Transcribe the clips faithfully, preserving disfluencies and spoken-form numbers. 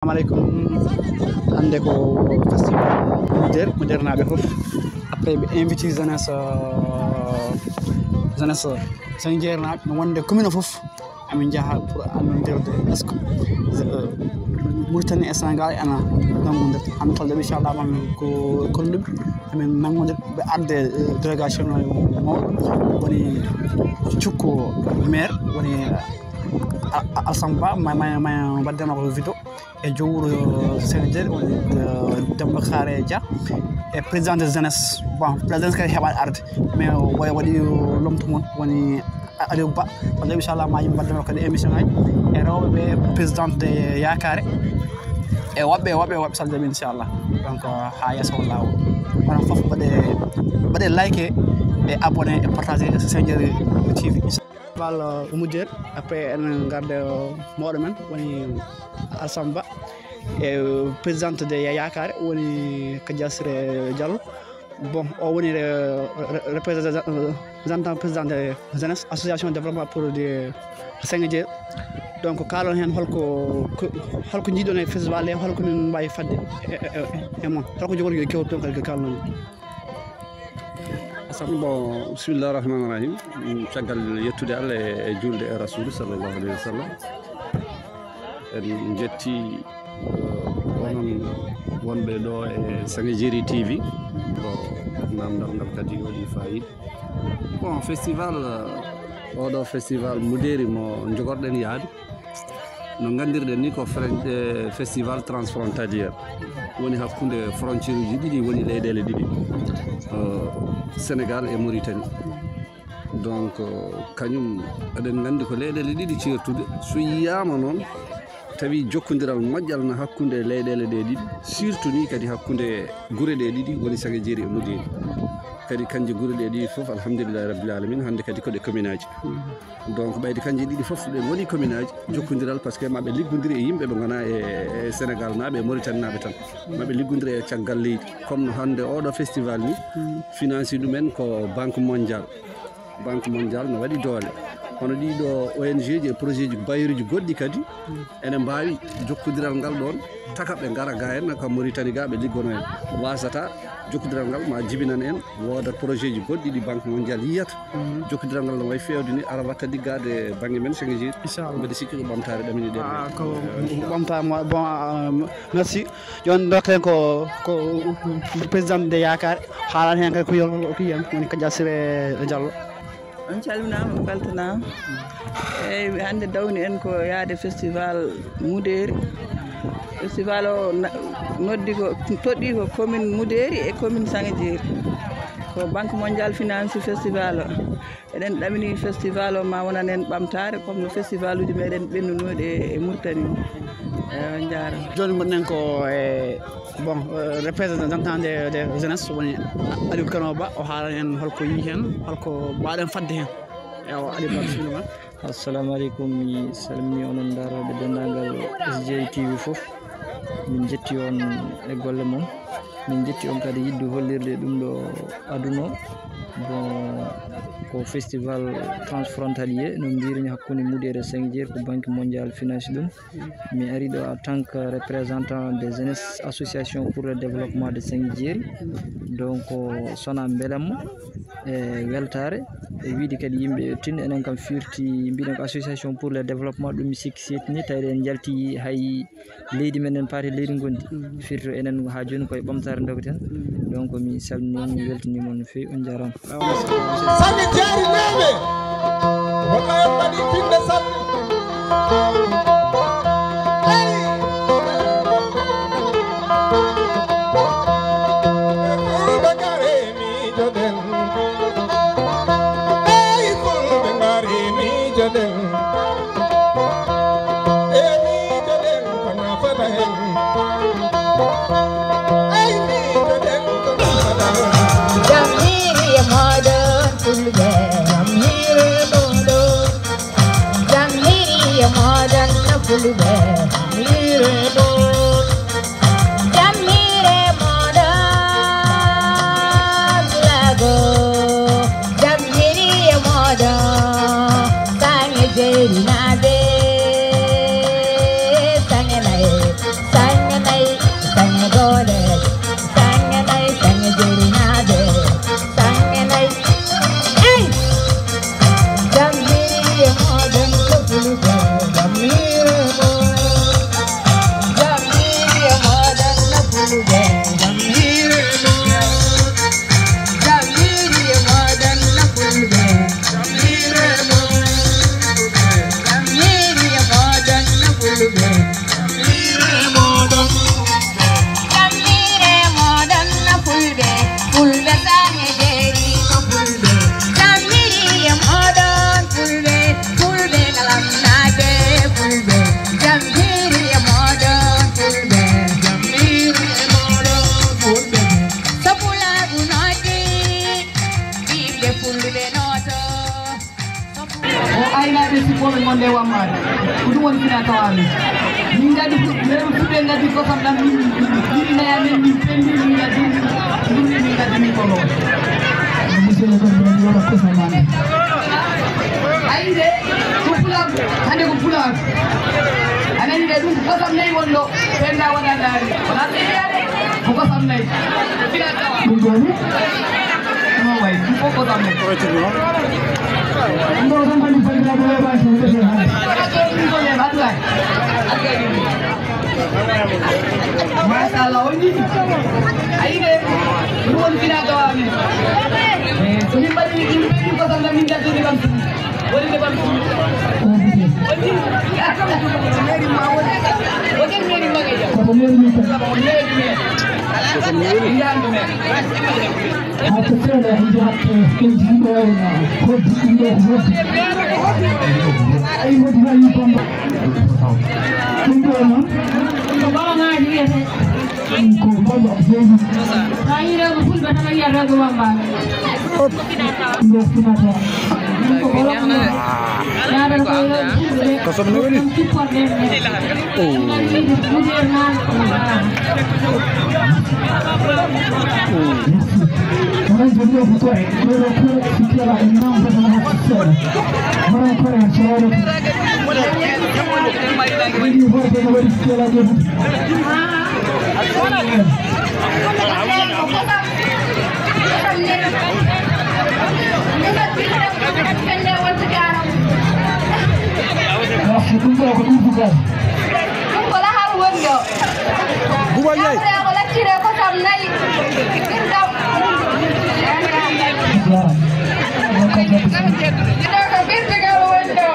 Assalamu aleykum. Hannde ko festival Mouder, Moudernaaɓe fof. Après, ɓe inviti jeunesse, euh, jeunesse Saint-Dié-naaɓe, no wonde commune fof. Amin njaha pour annondirde, est-ce que, euh, Mauritanie e Sénégal ana nanngondir? Amin tolde, inchallah, amin ko kolluɓe, amin nanngondir ɓe arde, euh, délégation mawɗo, woni cukko maire, woni, euh, Al-, Al-, Alsamba, ma, ma, ma, mbaɗde makko vidéo. E joom wuro Sénégal, woni, euh, Demba Kare Dia, e président de jeunesse. Bon, président kadi heɓaani arde, mais wa-, waɗi lomto mum, woni Aliou Ba. Walla inchallah, ma yimɓe mbaɗde makko kadi émission ngaji. E rewɓe ɓe, présidente de Yakare. E woɓɓe, woɓɓe, woɓɓe, so Allah jaɓi, inchallah. Donc, euh, haa yeeso, wallaahu. Onon fof mbaɗe, mbaɗe like e abonné e partager Saint-Dié T V. Festival, euh, Mouder, après enen ngarda, euh, mawɗo men, woni Alsamba Ba, e, euh, présidente de Ya-, Yakare, woni Kadiasre Diallo. Bon, o woni re-, re-, représentant président de jeunesse, association développement pour de Saint-Dié. Donc, kaalon heen holko, ko, holko njiiɗon e festival he, holko min mbaawi fadde e, e, e, e mon? Holko jogorɗon e kewɗe toon kadi ko kaalon? Bon, bismillah rahman rahim. Mm, caggal yettude Allah e, e julde e Rasul sallallahu alayhi wa sallam. En njetti, eh, onon wonɓe ɗo e Saint-Dié T V. Ko namdal ngal kadi waɗi fayida. Bon, festival, eh, oɗo festival Mouder mo jogorɗen yaade. No nganndirɗen ni ko fren-, eh, festival transfrontalier. Woni hakkunde frontière uji ɗiɗi, woni leyɗeele ɗiɗi. Eh, Sénégal e Mauritanie. Donc, euh, kañum, eɗen nganndi ko leyɗeele ɗiɗi ceertuɗe. So yiyaama noon, tawi jokkondiral moƴƴal na hakkunde leyɗeele ɗe ɗiɗi, surtout ni kadi hakkunde gure ɗe ɗiɗi, woni Saint-Dié e Mouder. Kadi kanje gure ɗe ɗiɗi fof, alhamdulillahi rabbil alamin, hannde kadi ko ɗe commune aji. Donc, ɓayde kanje ɗiɗi fof ɗe ngoni commune aji, jokkondiral, parce que maɓe liggodiri e yimɓe ɓe ngona e, e Sénégal naaɓe, e Mauritanie naaɓe tan. Maɓe liggodiri e caggal leydi. Comme no hannde oɗo festival ni, financé ɗumen ko Banque Mondiale. Banque Mondiale no waɗi doole. Hono ɗiɗo O N G ji e projet ji, bailleur ji goɗɗi kadi, ene mbaawi jokkondiral ngal ɗoon, taka ɓe ngara ga en, ka Mauritanie ga ɓe liggono en. Wasata jokkondiral ngal ma jibinan en, wooda projet ji goɗɗi ɗi Banque Mondiale yiyata. Jokkondiral ngal no wayi feewde ni, ara watta liggaade bannge men Saint-Dié. Inchallah. Mbeɗa sikki ko ɓamtaare ɗamini ɗen. Ah, ko ɓamtaare mo-, bon, ah, merci. Jooni ndokken ko, ko président de Yakare, haalan heen kadi ko yo-, ko yiyan, woni Kadia Siré Diallo. On calminaama, on mbeltanaama. Eeyi, hannde dawni en ko yaade festival Mouder. Festival o na-, noddi ko, toɗɗi ko commune Mouder e commune Saint-Dié. Ko Banque Mondiale finance festival o. Eɗen ɗamini festival o ma wonan en ɓamtaare, comme no festival uji meɗen ɓennunoɗi e, e Mauritanie ni. Eeyi, on njaaraama. Jooni ngonɗen ko e, bon, euh, représentant de, de jeunesse, woni Aliou Kano Ba, o haalan en holko yii heen, holko mbaɗen fadde heen. Ewa, Aliou Ba, bismillah. Assalamu aleykum, mi salmini onon ndarooɓe denndaangal S J I T V fof. Min njetti on e golle mon. Min njetti on kadi yiɗde hollirde ɗum ɗo aduna o. Bon, ko festival transfrontalier, no mbiirini, hakkunde Mouder e Saint-Dié, ko Banque Mondiale finance ɗum. Mi ari ɗo en tant que représentant des jeunes associations pour le développement de Saint-Dié. Donc, sona mbelamma e weltaare, e wiide kadi yimɓe yo tinno, enen kam firti, mbiɗen ko association pour le développement, ɗum mi sikki seetini, tawde en njalti hay leydi men en paati leydi ngondi. Firti enen haa jooni koye ɓamtaare ndogoten. Donc, mi salmini on, mi weltini mon no feewi, on njaaraama. Sabi jeeri neeɓe, wonno en mbaɗi pinɗe sappo. Hey! Fulɓe kare miijoɗen. Hey, Fulɓe mari miijoɗen. E miijoɗen ko nafata en. Ay, miijoɗen ko nafata en. Jam hiiri e mooɗon Fulɓe, jam hiiri e mooɗon. Jam hiiri e mooɗon Fulɓe, jam hiiri e mooɗon. Jam hiiri e mooɗon Pulaagu, jam hiiri e mooɗon Saŋe Jeerinaaɓe, Saŋe Naye. Nde wammaade, ko ɗum woni fina tawa amen. Min ngaddi, min fuɗɗe ngaddi kosam ɗam, min ɗiɗi nayi amen, min penndi, min ngaddi, min ɗumri, min ngaddi, min kono. Monsieur le gouverneur, mi waɗa kosam amen. Ayi de, ko pulaar, hannde ko pulaar. A nani de, ɗum ko kosam nayi won ɗo, pennda waɗa daari. Wona seeɗa de, ko kosam nayi. Fina tawa. Ɗum ɗo ni? Ɗum o wayi, ɗum fof kosam nayi. Ɗum ɗo tan kadi banndiraaɓe rewaji ko ɓe hannde. Machallah, on yiɗi. A yiɗe, ɗum woni fina tawa amen. Eh, so min mbaɗi, min mbaɗi kosam tan min ngaddi ɗi kam. Woni ɗi kam. Woni. Woten mairie Magaye Dia. Koto mairie min tan. Mairie, mairie. Mairie. Mairie. Haa ko seeɗa e jahat e jiiɗo e hoddi ɗum ɗo ko hoddi. Ay hoddi hay bamba. Ɗum ɗo noon. Ko baba ngaji wiyete. Ko baba jeeyi. Sa yi rewɓe fulɓe tan a yiyat rewɓe wambaɓe. Ɗum ɗo finata. Ɗum ko bolo. Yaada ko rewɓe fulɓe. Ko soɓe no woni? Ɗum supporte. Merci, ɗum ɗo ko ɗum bugal. Ɗum ko lahal woni ɗo. Buba Ndiaye. Yawre ko laccire ko kam nayi. Ɗum ɗo. Ɗum ɗo ko ɓirdugal woni ɗo.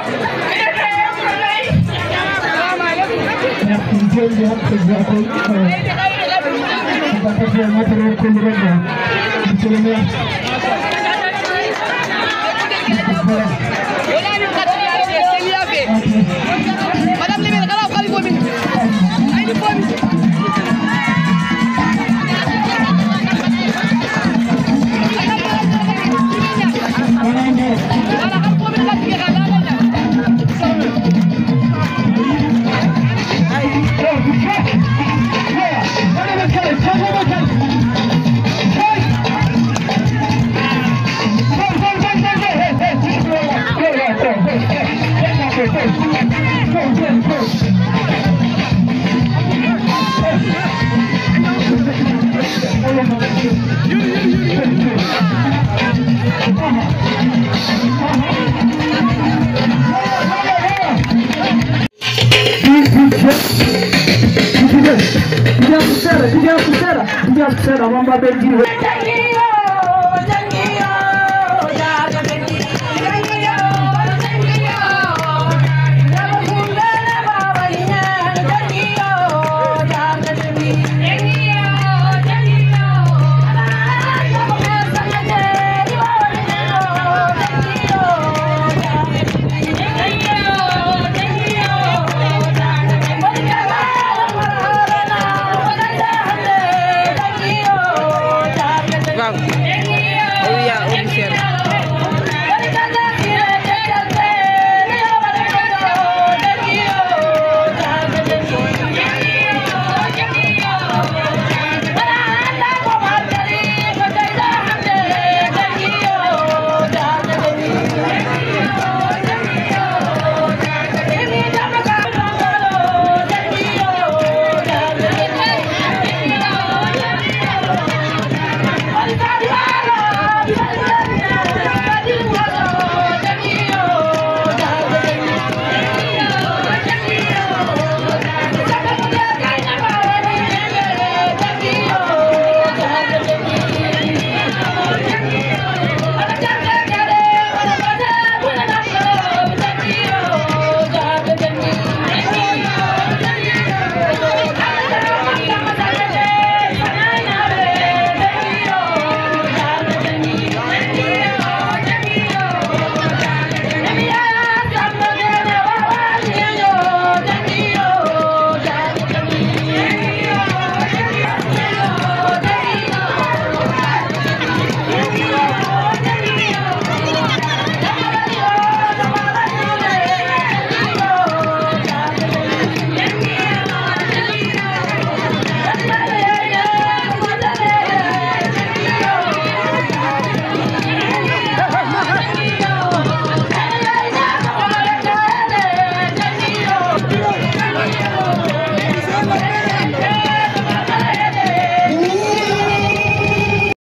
Merci, jërëjëf, jërëjëf. Monsieur le maire. Madame le maire, kala ko kali ko min. Ay, ko min. Seeɗa, seeɗa, wamba ɓen jiɗi.